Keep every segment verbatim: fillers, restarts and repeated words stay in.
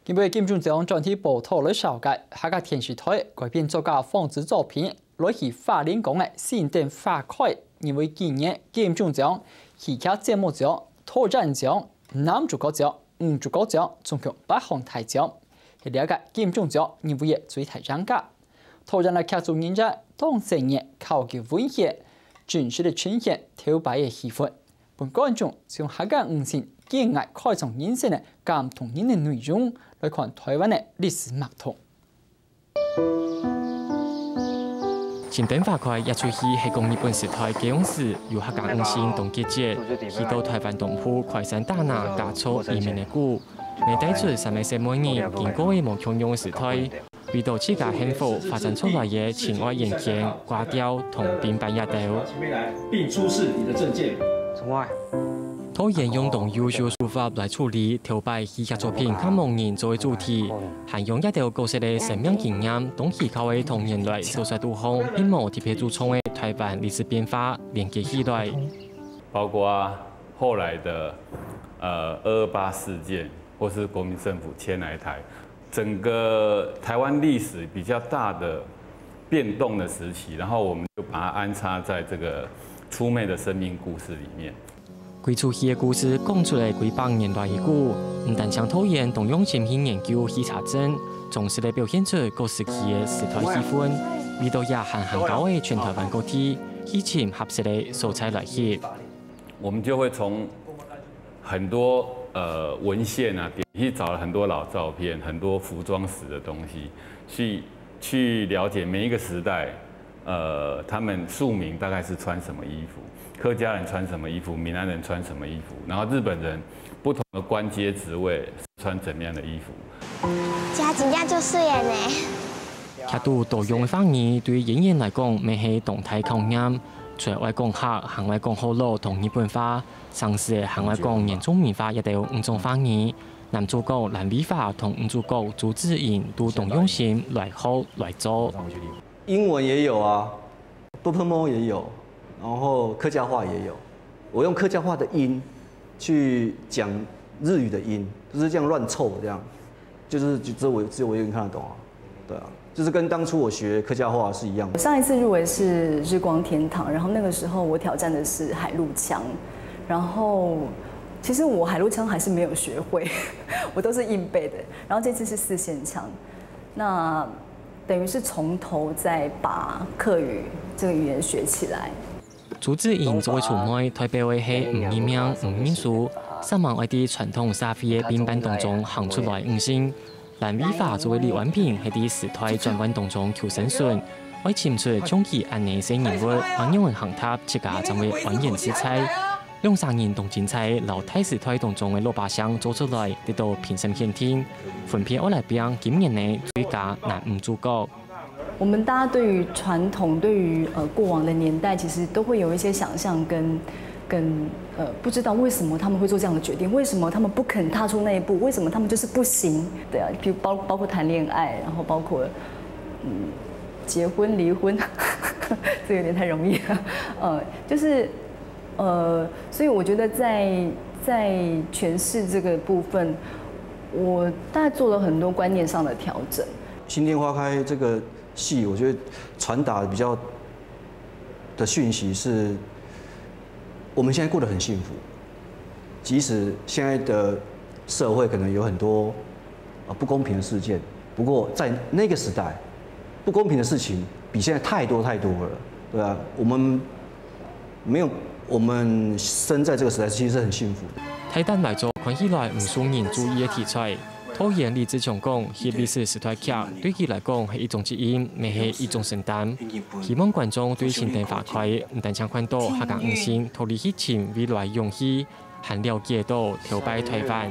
今晡日金鐘獎專題報導來紹介，客家電視台改編作家黃梓作品來去花蓮港个新店花開，因為今年金鐘獎戲劇節目獎、導演獎、男主角獎、女主角獎，總共八項大獎，係這屆金鐘獎入圍个最大贏家。導演个劇組人員當細膩考究文學，真實个呈現頭擺个氣氛，分觀眾從客家女性堅毅開創人生个感動人个內容來看台灣个歷史脈動。新店花開這齣戲係講日本時代解放時，有客家女性當積極，去到台灣東部開山打林、嫁娶移民个故，也帶出三个細妹人經過个無共樣个時代，為到自家幸福發展出來个情愛、遠見、掛吊同平凡這兜。請妹來，並出示你的證件。什麼啊？導演用當優秀手法來處理頭擺戲劇作品較無人做个主題，還用這兜角色个生命經驗，同戲劇个童年來手術肚項，並無特別注重个台灣歷史變化連結起來。包括後來的，呃，二二八事件，或是國民政府遷來台，整個台灣歷史比較大的變動的時期，然後我們就把它安插在這個初妹的生命故事裡面。規齣戲个故事講出來幾百年來个故，毋單淨導演當用心去研究、去查證，忠實个表現出各時期个時代氣氛，為到這還行交个全台灣各地，去尋合適个素材來翕。我們就會從很多，呃，文獻啊，典去找了很多老照片，很多服裝史的東西，去，去了解每一個時代，呃，他們庶民大概是穿什麼衣服，客家人穿什麼衣服，閩南人穿什麼衣服，然後日本人不同的官階職位穿怎麼樣的衣服。這真正足媠个呢。劇肚多用个華語對演員來講，乜係當大考驗。除了愛講客，還愛講學老同日本話， 常時還愛講原住民話這兜五種華語。男主角藍蕙華同女主角朱智英都當用心來學來做。英文也有啊，ㄅㄆㄇ也有，然後客家話也有。我用客家話的音去講日語的音，就是這樣亂湊這樣，就是只有我，只有我一個人看得懂啊。 對啊，就是跟當初我學客家話是一樣的。我上一次入圍是日光天堂，然後那個時候我挑戰的是海陸腔，然後其實我海陸腔還是沒有學會，我都是硬背的。然後這次是四縣腔，那等於是從頭再把客語這個語言學起來。 朱智英做个初妹，代表个係毋認命、毋認輸，煞猛愛在傳統社會个牝班當中行出來毋承。藍蕙華做个李婉萍係在時代轉彎當中求生存，愛尋出像佢恁呢細人物，仰般行踏自家正會安然自在。兩儕人當精彩，摎大時代當中个老百姓做出來，得到評審肯定，分別愛來拚今年个最佳男女主角。 我們大家對於傳統、對於，呃，過往的年代，其實都會有一些想像跟，跟，呃，不知道為什麼他們會做這樣的決定，為什麼他們不肯踏出那一步，為什麼他們就是不行？對啊，比如包，包括談戀愛，然後包括，嗯，結婚、離婚，這有點太容易了。呃，就是，呃，所以我覺得在，在詮釋這個部分，我大概做了很多觀念上的調整。 《新店花開》這個戲，我覺得傳達比較的訊息是，我們現在過得很幸福，即使現在的社會可能有很多，呃，不公平的事件，不過在那個時代，不公平的事情比現在太多太多了，對啊，我們沒有，我們生在這個時代其實是很幸福的。大膽來做看起來毋受人注意个題材， 導演李志強講，翕歷史時代劇，對佢來講係一種責任，乜係一種承擔。希望觀眾對《新店花開》毋單淨看到客家女性獨立去尋未來勇氣，還了解到頭擺台灣，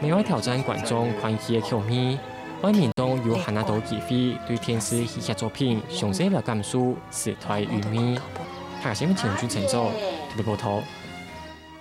乜愛挑戰觀眾看戲个口味，愛民眾有還較多機會對電視戲劇作品詳細來感受時代韻味。客家新聞陳俊成做特別報導。